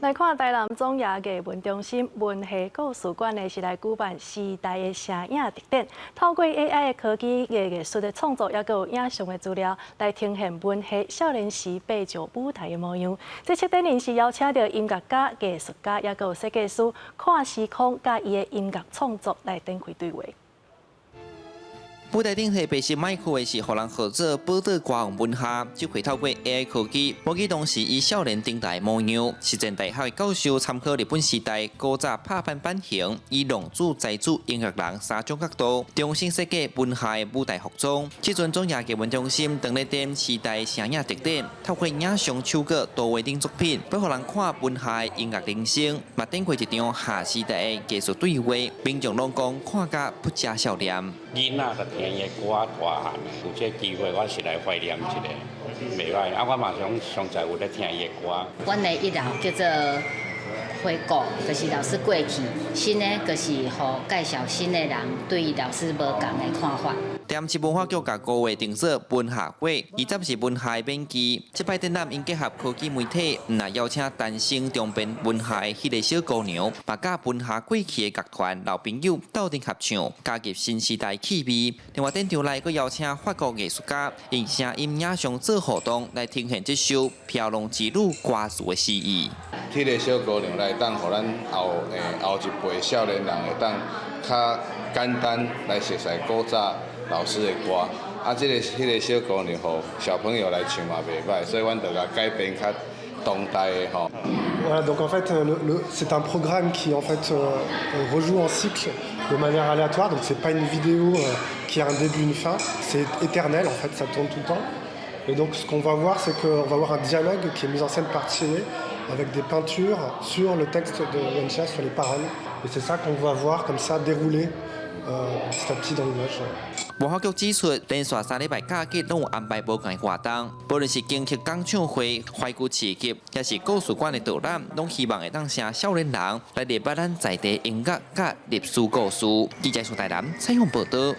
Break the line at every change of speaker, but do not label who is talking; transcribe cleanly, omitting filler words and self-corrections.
來看台南總爺藝文中心文藝故事館呢，是來舉辦時代的聲影特展，透過 AI 的科技藝術的創作，抑閣有影像的資料，來呈現文夏少年時爬上舞台的模樣。這策展人是邀請著音樂家、藝術家，抑閣有設計師，跨時空佮伊的音樂創作來展開對話。
舞台頂提白色麥克的是予人號做寶島歌王文夏，這回透過 AI 科技，模擬當時伊少年登台模樣。實踐大學的教授參考日本時代古早拍板版型，以浪子、才子、音樂人三種角度，重新設計文夏的舞台服裝。這陣總爺藝文中心當咧展時代聲影特展，透過影像、手稿、圖畫等作品，欲予人看文夏的音樂人生，嘛展開一場下時代的藝術對話。民眾攏講看甲不假笑臉。
囡仔就聽伊的歌大漢，有這個機會，我是來懷念一下，袂䆀。啊，我嘛想常在有咧聽伊的歌。
阮的一樓叫做回顧，就是老師過去；新的就是予介紹新的人對老師無仝的看法。
台南市文化局共5月定做文夏月，20是文夏的免期。這擺展覽𪜶結合科技媒體，毋但邀請單身重編文夏的彼个小姑娘，嘛佮文夏過去的樂團老朋友鬥陣合唱，加入新時代氣味。另外，展場內閣邀請法國藝術家用聲音影像做互動，來呈現這首《飄浪之女》歌詞的詩意。
彼个小姑娘來當，予咱後欸後一輩少年人會當較簡單來熟悉古早老師的歌，啊，這个彼个小姑娘，予小朋友來唱嘛袂䆀，所以阮就共改編較當代的吼。
Voilà, donc en fait, c'est un programme qui en fait rejoue en cycle de manière aléatoire, donc c'est pas une vidéo qui a un début, une fin, c'est éternel en fait, ça tourne tout le temps. Et donc ce qu'on va voir, c'est qu'on va voir un dialogue qui est mis en scène par Thierry avec des peintures sur le texte de Wenxia, sur les paroles. Et c'est ça qu'on va voir comme ça dérouler petit à petit dans l'image.
文化局指出，連續3禮拜假日攏有安排無仝的活動，無論是金曲講唱會、懷舊市集，抑是故事館的導覽，攏希望會當請少年人來認捌咱在地音樂佮歷史故事。記者蘇台南採訪報導。